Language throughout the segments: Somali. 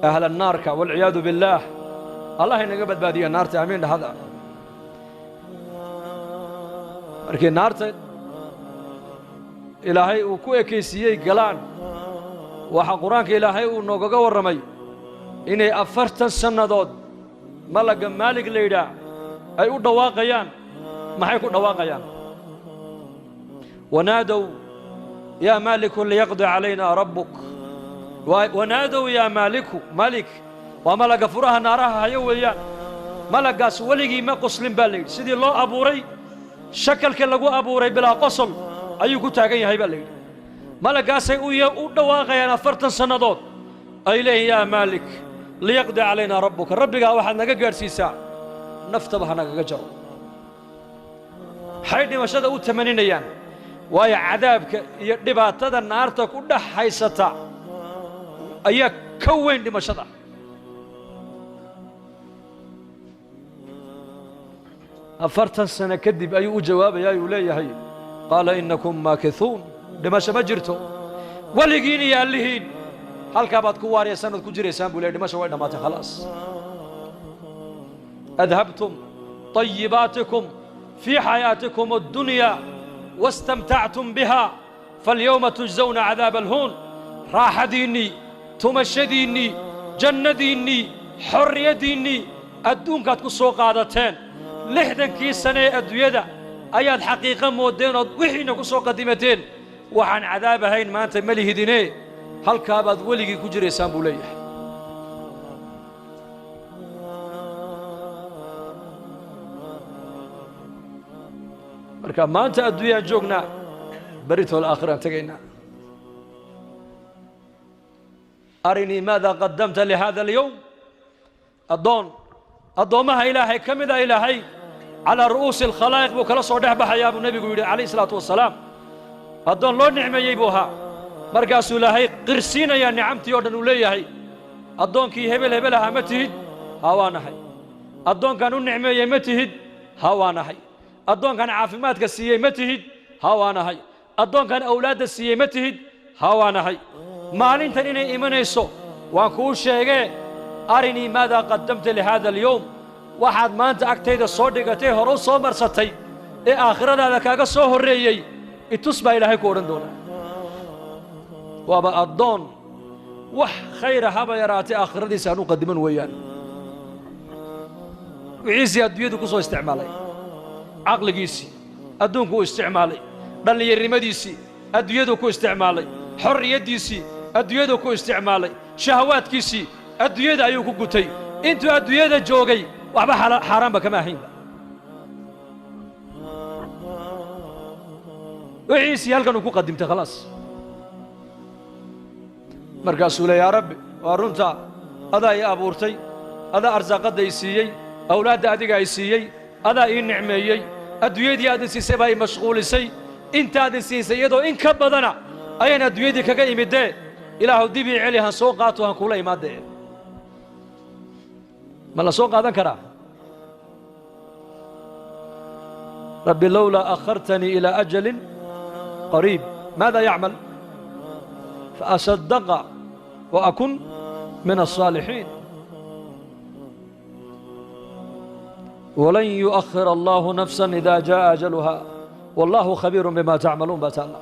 Ahla naarka walciyaadu billaah, Allah inaga badbaadiya naarta, aamiin dhahada. Markii naarta Ilaahay uu ku ekaysiiyey galaan, waxaa Qur-aanka Ilaahay uu noogaga warramay inay 40 sannadood malagga Maalig la yidhaah ay u dhawaaqayaan. Maxay ku dhawaaqayaan? Wanaadow yaa maaliku liyaqdi calaynaa rabbuk. Wanaadow yaa maaliku, maalik waa malagga furaha naaraha hayo weeyaan. Malaggaas weligii ma qoslin baa la yidhi. Sidii loo abuuray, shakalka lagu abuuray bilaa qosol ayuu ku taagan yahay baa la yidhi. Malaggaasay u dhawaaqayaan 40 sannadood, ay leeyihin yaa maalik liyaqdi calaynaa rabbuka, rabbigaa waxaad naga gaadhsiisaa naftaba ha nagaga jaro. Maxay dhimashada u tamaninayaan? Waayo cadaabka iyo dhibaatada naarta ku dhex haysata ayaa ka weyn dhimashada. 40 sano kadib ayuu u jawaabayaa, uu leeyahay qaala innakum maakithuun, dhimasho ma jirto, weligiin iyo allihiin halkaa baad ku waariyaysaan ood ku jiraysaan buu leeyahy. Dhimasho way dhammaatay khalaas. Adhabtum طayibaatikum fii xayaatikum addunyaa wastamtactum biha falyawma tujzawna cadaaba alhuun. Raaxadiinnii, tumashadiinnii, jannadiinnii, xorriyaddiinnii adduunkaad ku soo qaadateen. 60kii sane ee adduunyada ayaad xaqiiqo mooddeen ood wixiinna ku soo qadimateen. Waxaan cadaab ahayn maanta ma lihidine, halkaa baad weligii ku jiraysaan buu leeyahay. Marka maanta adduunyaan joognaa, beritool aakhiraan tegaynaa. Arinii maada qadamta lihada alyowm. Addoon addoommaha Ilaahay ka mida Ilaahay calaa ru'uusi alkhalaa'iq buu kala soo dhex baxayaa buu nebigu yidhi calayhi isalaatu wasalaam. Addoon loo nicmeeyey buu ahaa. Markaasuu Ilaahay qirsiinayaa nicamtii oo dhan, uu leeyahay addoonkii hebel hebel ahaa ma tihid? Haa, waa nahay. Addoonkan u nicmeeyey ma tihid? Haa, waa nahay. Addoonkan caafimaadka siiyey ma tihid? Haa, waa nahay. Addoonkan awlaadda siiyey ma tihid? Haa, waa nahay. Maalintan inay imanayso waan kuu sheegee, arinii maadaa qadamta lihaada alyowm. Waxaad maanta agtayda soo dhigatay, hore u soo marsatay ee aakhiradaada kaaga soo horreeyey itus baa Ilaahay ku odhan doonaa. Waaba addoon wax khayra haba yaraatay aakhiradiisa aan u qadiman weeyaan. Wixiisii adduunyadu ku soo isticmaalay, caqligiisii adduunku u isticmaalay, dhallinyarnimadiisii adduunyadu ku isticmaalay, xorriyaddiisii adduunyadu ku isticmaalay, shahawaadkiisii adduunyada ayuu ku gutay. Intuu adduunyada joogay waxba xaaraanba kama ahaynba. Wixiisii halkan uu ku qadimtay khalaas. Markaasuu le yaa Rabbi, waa runtaa, adaa ii abuurtay, adaa arsaaqadda i siiyey, awlaadda adiga i siiyey, adaa ii nicmeeyey, adduunyadii aad i siisay baa i mashquulisay. Intaad i siisay iyadoo in ka badana ayaan adduunyadii kaga imidee, Ilaahu dib ii celi, han soo qaato, han kuula imaadee. Ma la soo qaadan karaa? Rabbi lowlaa akhartanii ilaa ajalin qariib, maada yacmal faasadaqa wa akun min alsaalixiin. Walan yu'akhir allahu nafsan ida jaa'a ajaluha wallahu khabiirun bima tacmaluun baa taalla.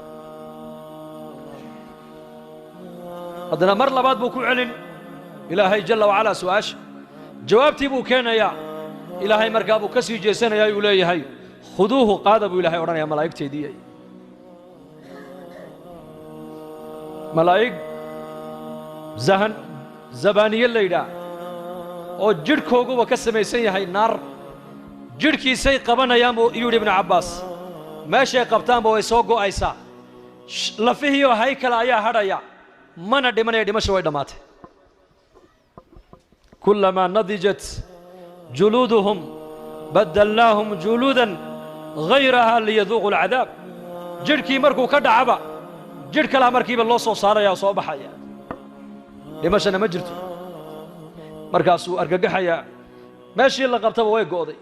Haddana mar labaad buu ku celin Ilaahay jalla wacalaa su'aasha, jawaabtii buu keenayaa. Ilaahay markaa buu ka sii jeesanayaa, uu leeyahay khuduuhu, qaada buu Ilahay odhanayaa malaa'igteedii. Malaa'ig zahan zabaaniye la yidhaah oo jidhkooguba ka samaysan yahay naar, jidhkiisay qabanayaan buu yidhi Ibnu Cabbaas. Meeshay qabtaanba way soo go'aysaa, lafihiioo haykala ayaa hadhaya, mana dhimanaya, dhimasho way dhammaatay. Kullamaa nadijat juluuduhum baddalnaahum juluudan hayrahaa liyaduuquu alcadaab. Jidhkii markuu ka dhacaba jidh kalaa markiiba loo soo saaraya oo soo baxaya, dhimashana ma jirto. Markaasuu argagaxayaa, meeshii la qabtaba way go'day,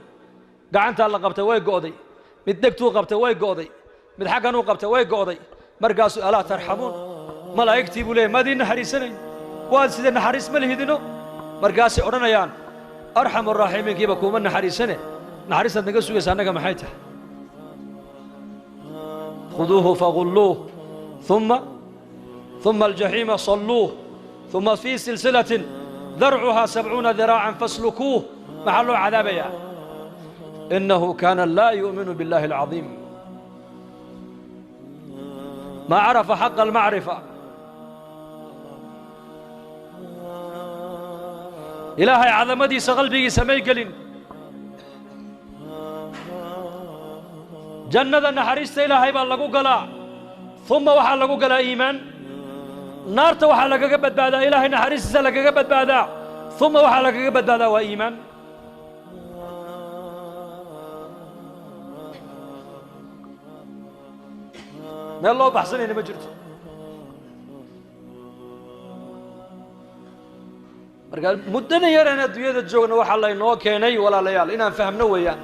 gacantaa la qabtay way go'day, mid dhegtuu qabtay way go'day, mid xagganuu qabtay way go'day. Markaasuu alaa tarxamuun, malaa'igtii buu leeyay, maad ii naxariisanayn? Waa sidee? Naxariis ma lihidino. Markaasay odhanayaan: Arxamu raaximiinkiiba kuuma naxariisane, naxariistaad naga sugaysa annaga maxay tahay? Khuduuhu fagulluuh, ثuma aljaxiima salluuh, ثuma fii silsilatin darcuhaa 70 diraacan faslukuuh. Maxaa loo cadaabayaa? Innahu kaana laa yu'minu biاllahi alcadiim, maa carafa xaqa almacrifa. Ilaahay cadamadiisa qalbigiisa may gelin. Jannada naxariista Ilaahay baa lagu galaa, uma waxaa lagu galaa iimaan. Naarta waxaa lagaga badbaadaa Ilaahay naxariistiisa lagaga badbaadaa, uma waxaa lagaga badbaadaa waa iimaan. Meel loo baxsanayna ma jirto. Marka muddada yareen adduunyada joogna, waxaa laynoo keenay, walaalayaal, inaan fahmno weeyaan.